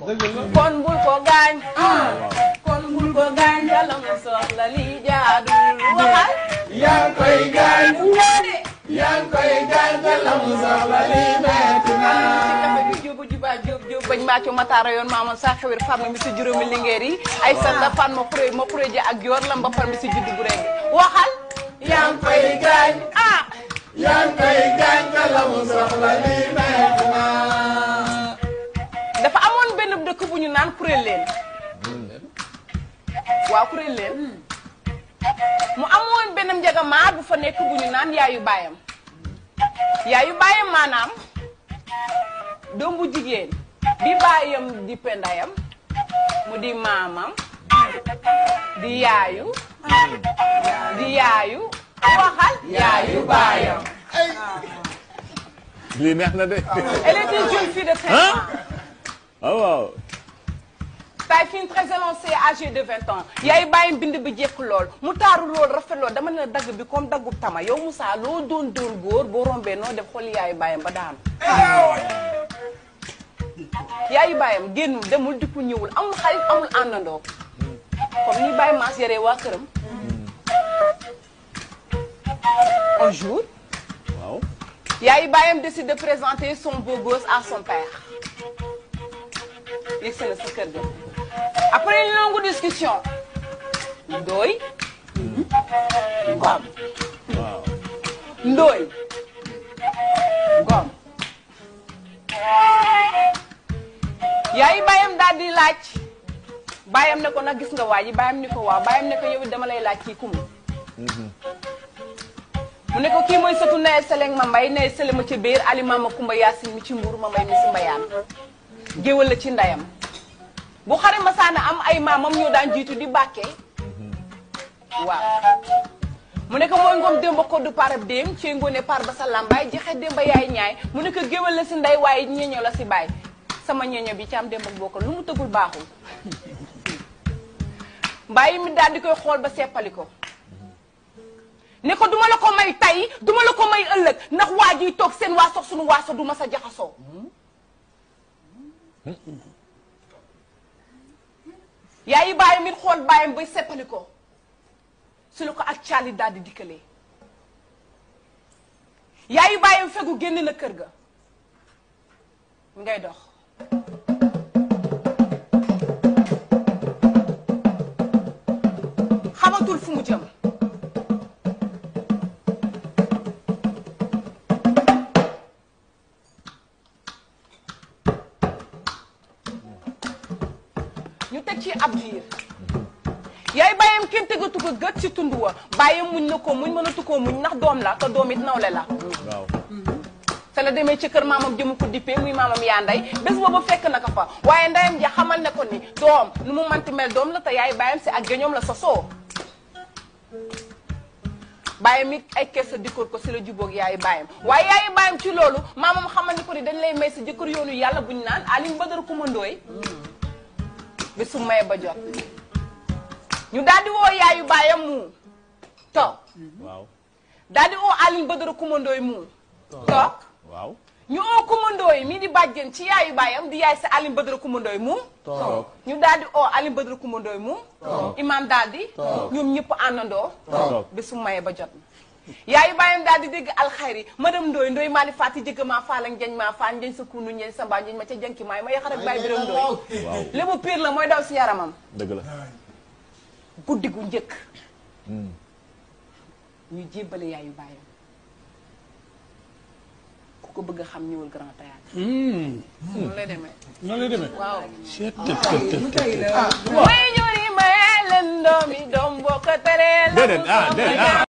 kon bul ko gaañ. kon bul ko gaañ dalam soxla li jaadul waxal. yaa ngi koy gaañ. yaa ngi koy gaañ dalam soxla li metti na. Jóob bañ maaco mataara yoon maamoon saa xewir farma mi si juróomi lingeer yi ay sata fan ma xuréje ak joor la mba far mi si juddu bu rek waxal. yaa ngi koy gaañ. yaa ngi koy gaañ dalam soxla li metti na. dafa amoon benn dëkk bu ñu naan kuréel leen waaw kuréel leen mu amoon benn njagamaar bu fa nekk bu ñu naan yaayu baayam maanaam doom bu jigéen di baayam di pendayam mu di maamam di yaayu waxal yaayu baayam. lii neex na de. Elle était une jeune fille de 13 ans. Ah waaw. taille fine très élancée âgée de 20 ans yaay bàyyim bind bi jekk lool mu taaru lool rafet lool dama ne dagg bi comme daggub tama yow Moussa loo doon góor boo rombee noo def xool yaayu bàyyam ba daanu. yaayu bàyyam génnul demul dikkul ñëwul amul xarit amul àndandoo comme ni bàyyi maas yaree waa këram. un jour. waaw. yaayu bàyyam décide de présenter son beau gosse à son père. yegg na sa kër ga après une longue discussion ndooy ngom waaw. ndooy ngom yaayu bàyyam daal di laaj bàyyam ne ko nag gis nga waa ji bàyyam ni ko waaw bàyyam ne ko yow it dama lay laaj kii kumu mu ne ko kii mooy sëtu Neye Seleng ma mbay Neye Sele ma ca biir aliment ma kumba yaasin mi ci mbuur ma mbay mi si mbayaan géwal la ci ndayam bu xare masaana am ay maamam ñoo daan jiitu di bàkkee waaw mu ne ko mooy ngoom démba koddu parab déem ci ngoone par ba sa lambaay jexe démba yaay ñaay mu ne ko géwal la si nday waaye ñeeño la si baay sama ñeeño bi ci am démba bokkal lu mu tëggul baaxul mbàyyi mi daal di koy xool ba seppali ko ne ko duma la ko may tay duma la ko may ëllëg ndax waa jiy toog seen waaso suñu waaso du ma sa jaxasoo yaayi bàyyam mit xool bàyyam bay seppali ko su la ko ak caali daal di dikkalee yaayi bàyyam fegu génn na kër ga mi ngay dox xamatul fu mu jëm ñu teg ci ab diir yaay bàyyam kenn tegatu ko gët ci tund wa bàyyam muñ na ko muñ mënatu koo muñ ndax doom la te doom it nawle la waaw. te la demee ci kër maamam jëmu ko dippee muy maamam yaa nday bés boobu fekk na ko fa waaye ndeyam ja xamal ne ko ni doom nu mu manti mel doom la te yaay bàyyam si ak géñoom la sosoo bàyyam it ay keesa dikkoor ko si la jubóog yaayu bàyyam waaye yaayu bàyyam ci loolu maamam xamal ni ko ni dañ lay may sa jëkkër yoonu yàlla buñ naan Aline Badara Kumandooy bi su maye ba jot ñu daal di woo yaayu baayam mu toog waaw. daal di woo Aline Badara Kumandooy mu toog waaw. ñu oo Kumandooy mii di bàjjen ci yaayu baayam di yaay si Aline Badara Kumandooy mu toog. ñu daal di oo Aline Badara Kumandooy mu imaam daal di ñoom ñëpp àndandoo toog. bi su maye ba jot yaayu baayam daal di dégg alxayri madame Ndoy Ndoy maali faati jëgg maa faala njañ maa faan njañ sa kunu njañ sa mbaa njañ ma ca jànki maay ma yaxar ak baay biram Ndoy waaw. lébu piir la mooy daw si yaramam dëgg la. guddi gu njëkk ñu jébbale yaayu baayam ku ko bëgg a xam ñëwal Grand Théâtre noonu lay demee noonu lay demee. waaw waaw. may ñori may leen doomi doom boo ko teree la déedéet ah déedéet ah.